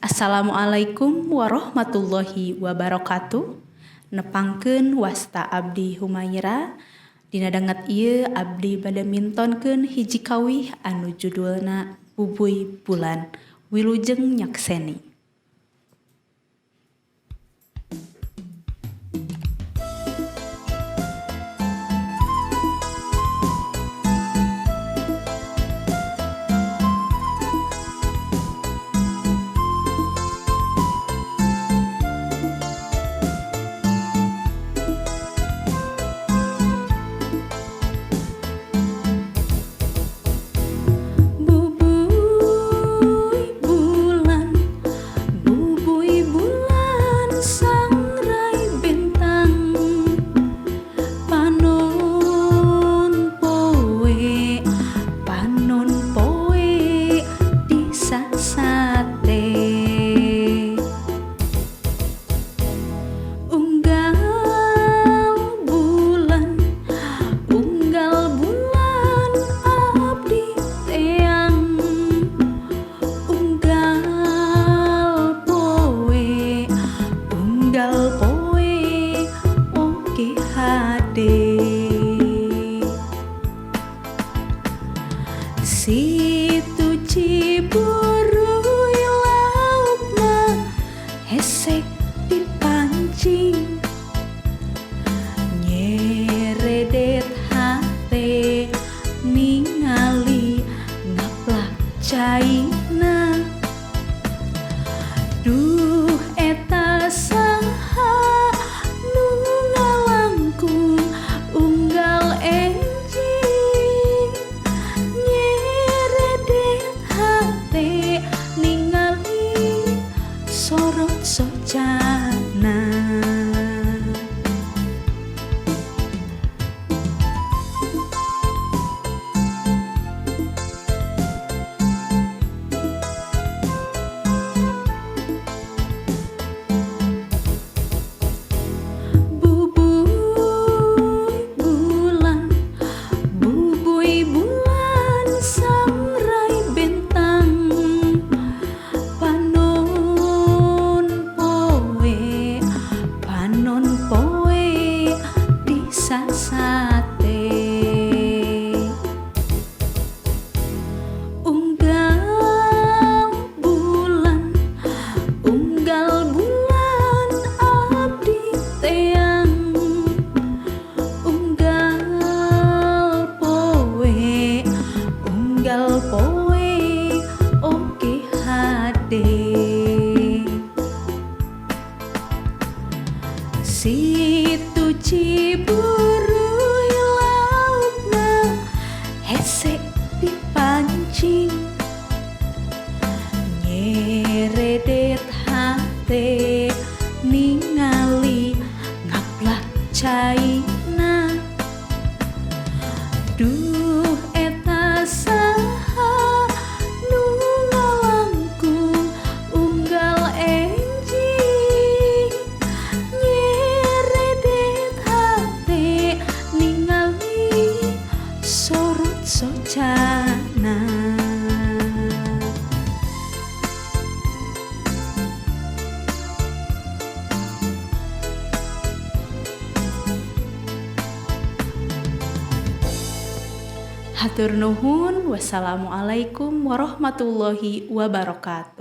Assalamualaikum warahmatullahi wabarakatuh. Nepangkeun wasta abdi Humaira. Dina danget ieu abdi bade mintonkeun hiji kawih anu judulna Bubuy Bulan. Wilujeng nyakseni. Bubuy bulan sangrai bintang, panon poe disasate. Unggal bulan abdi teang, unggal poe oge hade. Situ Ciburuy laukna hesek dipancing, nyeredet hate ningali ngaplak caina. Duh eta saha nu ngalangkung unggal enjing, nyeredet hate ningali sorot socana. Bubuy bulan sangrai bintang, panon poe disasate. Unggal bulan abdi teang, unggal poe oge hade. Situ Ciburuy laukna hese dipancing, nyeredet hate ningali ngaplak caina. Duh eta saha nu ngalangkung unggal enjing, nyeredet hate ningali sorot socana. Hatur nuhun, wassalamualaikum warahmatullahi wabarakatuh.